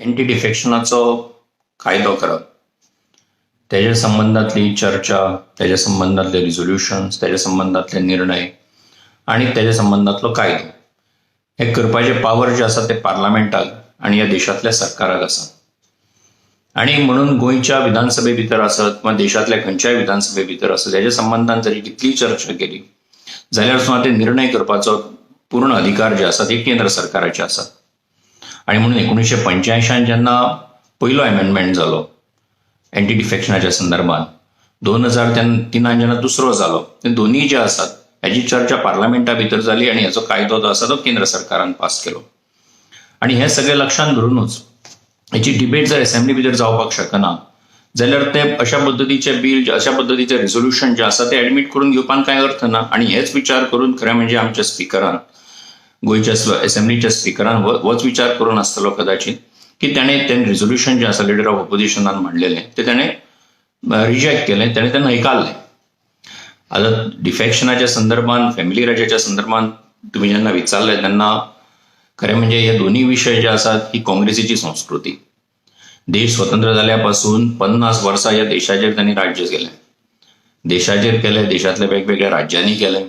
Anti डिफेक्शनाचो कायदो करप, तेज्या संबंदांतली चर्चा, तेज्या संबंदांतले रिजोल्युशन्स, तेज्या संबंदांतले निर्णय आनी तेज्या संबंदांतलो कायदो हे करपाचे पावर जे आसा ते पार्लमेंटाक आनी ह्या देशांतल्या सरकाराक आसा. आनी म्हणून गोंयच्या विधानसभे भितर आसत किंवा देशांतल्या खंयच्याय विधानसभे भितर आसत, हेज्या संबंदान जरी कितलीय चर्चा केली जाल्यार सुद्दां ते निर्णय करपाचो पूर्ण अधिकार जे आसा ते केंद्र सरकाराचे आसात. आनी म्हणून 1985 जेन्ना पयलो एमेंडमेंट जालो एंटी डिफेक्शनाच्या संदर्भात, 2003 जेन्ना दुसरो जालो, ते दोनूय जे आसात हेजी चर्चा पार्लमेंटा भितर जाली आनी हेचो कायदो जो आसा तो केंद्र सरकारान पास केलो. आनी हें सगळें लक्षांत धरुनूच हेची डिबेट जर एसेंब्ली भितर जावपाक शकना जाल्यार ते अशा पद्दतीचे बील, अशा पद्दतीचे रिजोल्युशन जे आसा ते एडमीट करून घेवपान कांय अर्थ ना. आनी हेच विचार करून खरें म्हणजे आमच्या स्पिकरान, गोंयच्या एसेंब्लीच्या स्पिकरान होच विचार करून आसतलो कदाचित की ताणें तें रिजोल्युशन जें आसा लिडर ऑफ ऑपोजिशनान मांडलेलें तें ताणें रिजेक्ट केलें, ताणें तें न्हयकारलें. आतां डिफेक्शनाच्या संदर्भात, फॅमिली राज्याच्या संदर्भात तुमी जेन्ना विचारलें तेन्ना खरें म्हणजे हे दोनूय विशय जे आसात ही काँग्रेसीची संस्कृती. देश स्वतंत्र जाल्या पासून 50 वर्सां ह्या देशाचेर तांणी राज्य केलें, देशाचेर केलें, देशांतल्या वेगवेगळ्या राज्यांनी केलें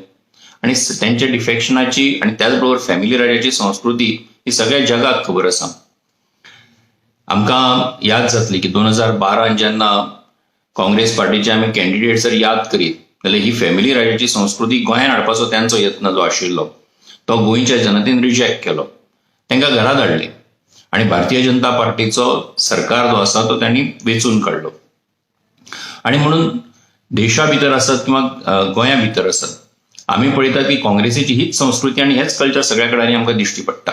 आनी तेंच्या डिफेक्शनाची आनी त्याच बरोबर फॅमिली राज्याची संस्कृती ही सगळ्या जगाक खबर आसा. आमकां याद जातली की 2012 जेन्ना काँग्रेस पार्टीचे आमी कॅन्डिडेट जर याद करीत जाल्यार ही फॅमिली राज्याची संस्कृती गोंयांत हाडपाचो तेंचो यत्न जो आशिल्लो तो गोंयच्या जनतेन रिजेक्ट केलो, तांकां घरा धाडले आनी भारतीय जनता पार्टीचो सरकार जो आसा तो तांणी वेंचून काडलो. आनी म्हणून देशा भितर आसत किंवा गोंया भितर आसत आमी पळयतात की काँग्रेसीची हीच संस्कृती आनी हेच कल्चर सगळ्या कडेन आमकां दिश्टी पडटा.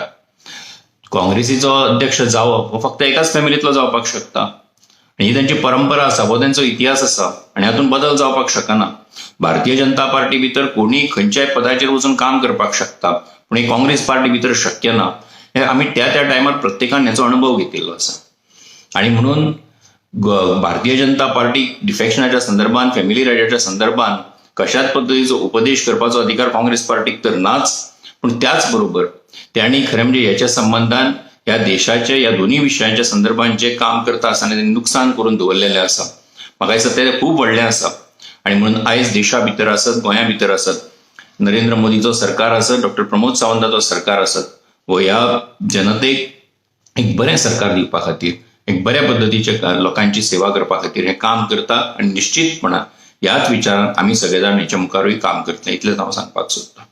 काँग्रेसीचो अध्यक्ष जावप हो फक्त एकाच फॅमिलींतलो जावपाक शकता आनी ही तेंची परंपरा आसा, हो तेंचो इतिहास आसा आनी हातूंत बदल जावपाक शकना. भारतीय जनता पार्टी भितर कोणीय खंयच्याय पदाचेर वचून काम करपाक शकता, पूण ही काँग्रेस पार्टी भितर शक्य ना. हे आमी त्या त्या टायमार प्रत्येकान हेचो अणभव घेतिल्लो आसा. आनी म्हणून भारतीय जनता पार्टी डिफेक्शनाच्या संदर्भात, फॅमिली राज्याच्या संदर्भात कशाच पद्दतीचो उपदेश करपाचो अधिकार काँग्रेस पार्टीक तर नाच, पूण त्याच बरोबर त्यांनी खरें म्हणजे हेच्या संबंदान ह्या देशाचे ह्या दोनूय विशयांच्या संदर्भात जे काम करता आसतना तें नुकसान करून दवरलेलें आसा. म्हाका दिसता तें खूब व्हडलें आसा. आनी म्हणून आयज देशा भितर आसत, गोंया भितर आसत, नरेंद्र मोदीचो सरकार आसत, डॉक्टर प्रमोद सावंताचो सरकार आसत, हो ह्या जनतेक एक बरें सरकार दिवपा खातीर, एक बऱ्या पद्दतीचे लोकांची सेवा करपा खातीर हें काम करता आनी निश्चितपणान ह्याच विचारान आमी सगळे जाण हेच्या मुखारूय काम करतले, इतलेंच हांव सांगपाक सोदतां.